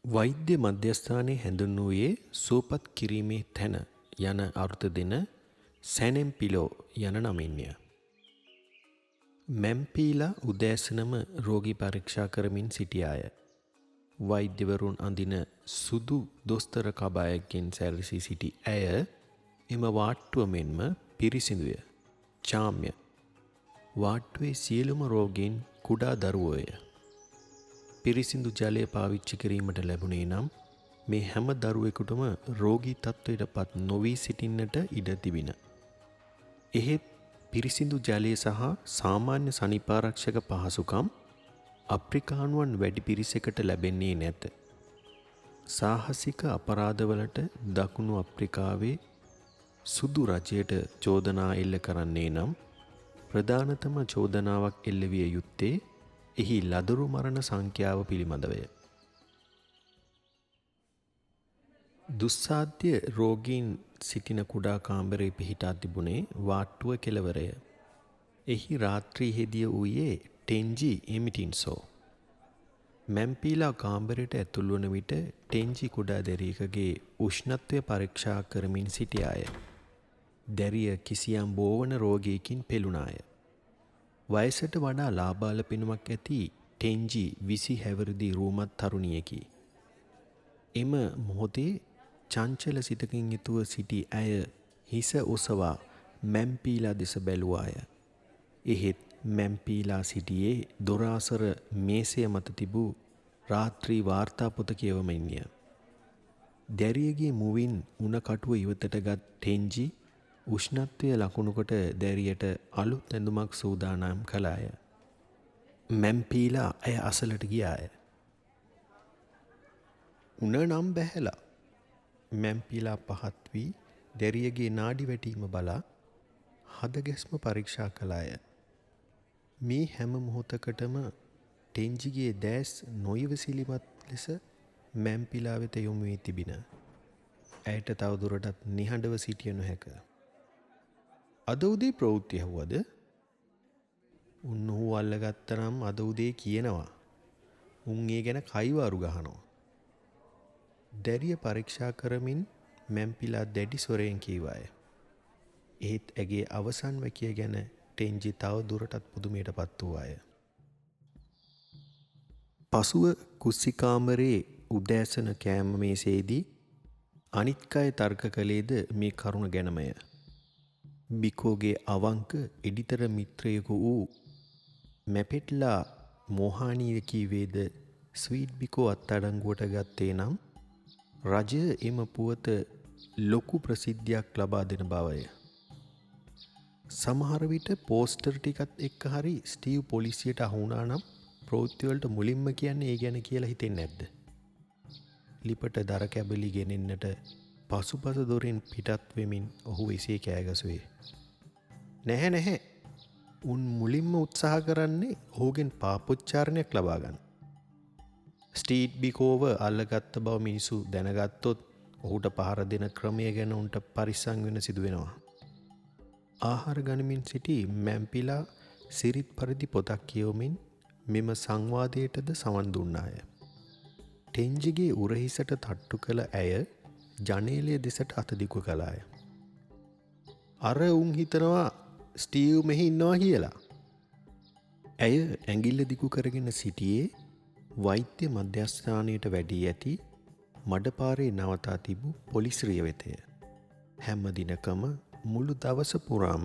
වෛද්‍ය මධ්‍යස්ථානයේ හැඳින්වූයේ සුවපත් කිරීමේ තැන යන අර්ථ දෙන සැනෙම්පිලෝ යන නමින්ය. මැම්පීලා උදෑසනම රෝගී පරීක්ෂා කරමින් සිටියාය. වෛද්‍යවරුන් අඳින සුදු දොස්තර කබායකින් සැරසී සිටි ඇය එම වාට්ටුව මෙන්ම පිරිසිදුය, චාම්‍ය. වාට්ටුවේ සියලුම රෝගීන් කුඩා දරුවෝය. පිරිසිදු ජලය පාවිච්චි කිරීමට ලැබුණේ නම් මේ හැම දරුවෙකුටම රෝගී තත්ත්වයට පත් නොවී සිටින්නට ඉඩ තිබින. එහෙත් පිරිසිදු ජලය සහ සාමාන්‍ය සනීපාරක්ෂක පහසුකම් අප්‍රිකානුවන් වැඩි පිරිසකට ලැබෙන්නේ නැත. සාහසික අපරාධවලට දකුණු අප්‍රිකාවේ සුදු රජයට චෝදනා එල්ල කරන්නේ නම් ප්‍රධානතම චෝදනාවක් එල්ල විය යුත්තේ එහි ලදරු මරණ සංඛ්‍යාව පිළිබඳවය. දුස්සාධ්‍ය රෝගීන් සිටින කුඩා කාමරයේ පිහිටා තිබුණේ වාට්ටුව කෙළවරය. එහි රාත්‍රී හෙදිය වූයේ ටෙන්ජි එමිටින්සෝ. මැම්පීලා කාමරයට ඇතුල් වන විට ටෙන්ජි කුඩා දැරියකගේ උෂ්ණත්වය පරීක්ෂා කරමින් සිටියාය. දැරිය කිසියම් බෝවන රෝගයකින් පෙළුණාය. වයසට වඩා ලාබාල පෙනුමක් ඇති ටෙන්ජි 20 හැවිරිදි රූමත් තරුණියකි. එම මොහොතේ චංචල සිතකින් යුතුව සිටි ඇය හිස ඔසවා මැම්පීලා දෙස බැලුවාය. එහෙත් මැම්පීලා සිටියේ දොර අසර මේසය මත තිබූ රාත්‍රී වාර්තා පොත කියවමින්ය. දැරියගේ මුවින් උණ කටුව ඉවතට ගත් ටෙන්ජි උෂ්ණත්වය ලකුණු කොට දැරියට අලුත් ඇඳුමක් සූදානම් කළාය. මැම්පීලා ඇය අසලට ගියාය. උණ නම් බැහැලා. මැම්පීලා පහත් වී දැරියගේ නාඩි වැටීම බලා හද ගැස්ම පරීක්ෂා කළාය. මේ හැම මොහොතකටම ටෙන්ජිගේ දෑස් නොයිවසිලිමත් ලෙස මැම්පිලා වෙත යොමු වී තිබින. ඇයට තවදුරටත් නිහඬව සිටිය නොහැක. අද උදේ ප්‍රවෘත්ති ඇහුවද? උන් ඔහු අල්ලගත්ත නම් අද උදේ කියනවා. උන් ඒ ගැන කයිවාරු ගහනවා. දැරිය පරීක්ෂා කරමින් මැම්පිලා දැඩි ස්වරයෙන් කීවාය. එහෙත් ඇගේ අවසන් වැකිය ගැන ටෙන්ජි තව දුරටත් පුදුමයට පත් වූවාය. පසුව කුස්සිකාමරේ උදෑසන කෑම මේසයේදී අනිත් අය තර්ක කළේද මේ කරුණ ගැනමය. බිකෝගේ අවංක එඩිතර මිත්‍රයෙකු වූ මැපෙට්ලා මෝහානීය කීවේද ස්වීට් බිකෝ අත්අඩංගුවට ගත්තේ නම් රජය එම පුවත ලොකු ප්‍රසිද්ධියක් ලබා දෙන බවය. සමහර විට පෝස්ටර් ටිකත් එක්ක හරි ස්ටීව් පොලිසියට අහු වුණා නම් ප්‍රවෘත්ති වලට මුලින්ම කියන්නේ ඒ ගැන කියලා හිතෙන්නේ නැද්ද? ලිපට දර කැබලි ගෙනෙන්නට පසුපස දොරින් පිටත් වෙමින් ඔහු එසේ කෑගසුවේ. නැහැ නැහැ. උන් මුලින්ම උත්සාහ කරන්නේ ඔහුගෙන් පාපොච්චාරණයක් ලබා ගන්න. ස්ටීට් බිකෝව අල්ලගත්ත බව මිනිස්සු දැනගත්තොත් ඔහුට පහර දෙන ක්‍රමය ගැන උන්ට පරිස්සම් වෙන්න සිදු වෙනවා. ආහාර ගනිමින් සිටි මැම්පිලා සිරිත් පරිදි පොතක් කියවමින් මෙම සංවාදයටද සවන් දුන්නාය. ටෙන්ජිගේ උරහිසට තට්ටු කළ ඇය ජනේලය දෙසට අත දිගු කළාය. අර උන් හිතනවා ස්ටීව් මෙහි ඉන්නවා කියලා. ඇය ඇඟිල්ල දිගු කරගෙන සිටියේ වෛද්‍ය මධ්‍යස්ථානයට වැඩී ඇති මඩපාරේ නවතා තිබූ පොලිස් රිය වෙතය. හැම දිනකම මුළු දවස පුරාම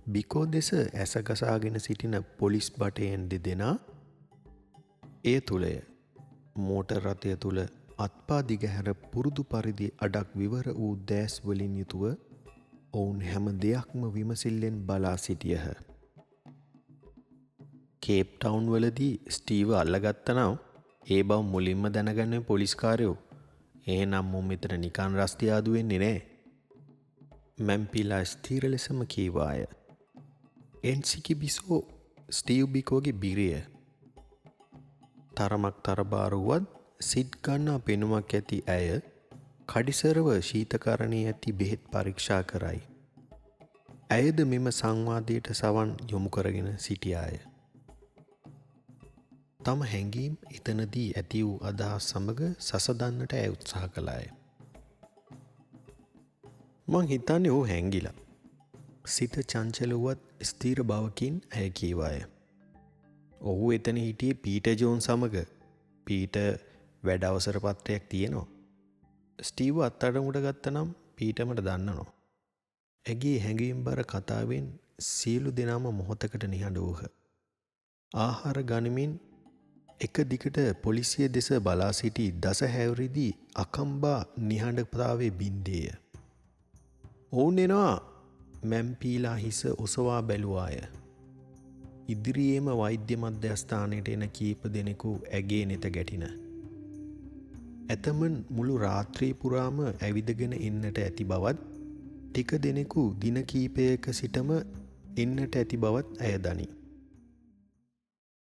බිකෝ දෙස ඇස ගසාගෙන සිටින පොලිස් බටයන් දෙදෙනා එය තුළය. මෝටර් රථය තුළ අත්පා දිගහැර පුරුදු පරිදි අඩක් විවර වූ දෑස් වලින් යුතුව ඔවුන් හැම දෙයක්ම විමසිල්ලෙන් බලා සිටියහ. කේප් ටවුන් වලදී ස්ටීව් අල්ලගත්තා නම් ඒ බව මුලින්ම දැනගන්නේ පොලිස්කාරයෝ. එහෙනම් මුන් මෙතන නිකන් රස්තියාදු වෙන්නේ නෑ. මැම්පිලා ස්ථිර ලෙසම කීවාය. එන්සිකි බිසෝ ස්ටීව් බිකෝගේ බිරිය. තරමක් තරබාරු වුවත් සිත් ගන්නා පෙනුමක් ඇති ඇය කඩිසරව ශීතකරණයේ ඇති බෙහෙත් පරීක්ෂා කරයි. ඇයද මෙම සංවාදයට සවන් යොමු කරගෙන සිටියාය. තම හැඟීම් එතනදී ඇති වූ අදහස් සමග සසදන්නට ඇය උත්සාහ කළාය. මං හිතන්නේ ඔහු හැංගිලා. සිත චංචල වුවත් ස්ථිර බවකින් ඇය කීවාය. ඔහු එතන හිටියේ පීටර් ජෝන් සමග. පීටර් වැඩ අවසර පත්‍රයක් තියෙනවා. ස්ටීව් අත්අඩංගුවට ගත්ත නම් පීටර් මට දන්නනවා. ඇගේ හැඟීම්බර කතාවෙන් සියලු දෙනාම මොහොතකට නිහඬ වූහ. ආහාර ගනිමින් එක දිගට පොලිසිය දෙස බලා සිටි දස හැවිරිදි අකම්බා නිහඬතාවයේ බින්දේය. ඔවුන් එනවා, මැම්පීලා හිස ඔසවා බැලුවාය. ඉදිරියේම වෛද්‍ය මධ්‍යස්ථානයට එන කීප දෙනෙකු ඇගේ නෙත ගැටින. ඇතමන් මුළු රාත්‍රිය පුරාම ඇවිදගෙන එන්නට ඇති බවත්, ටික දෙනෙකු දින කීපයක සිටම එන්නට ඇති බවත් ඇය දනි.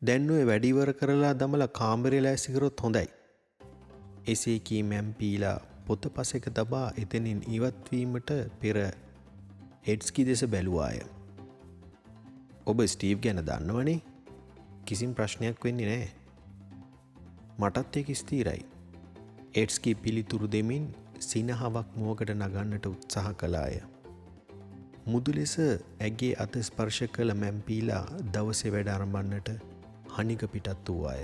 දැන් ඔය වැඩ ඉවර කරලා දමලා කාමරේ ලෑස්ති කරොත් හොඳයි. එසේ කී මැම්පීලා පොත පසෙක තබා එතනින් ඉවත් වීමට පෙර එඩ්ස්කි දෙස බැලුවාය. ඔබ ස්ටීව් ගැන දන්නවනේ. කිසිම ප්‍රශ්නයක් වෙන්නේ නෑ. මටත් ඒක ස්ථිරයි. එඩ්ස්කි පිළිතුරු දෙමින් සිනහවක් මුවකට නගන්නට උත්සාහ කළාය. මුදු ලෙස ඇගේ අත ස්පර්ශ කළ මැම්පීලා දවසේ වැඩ ආරම්භන්නට හනික පිටත් වූවාය.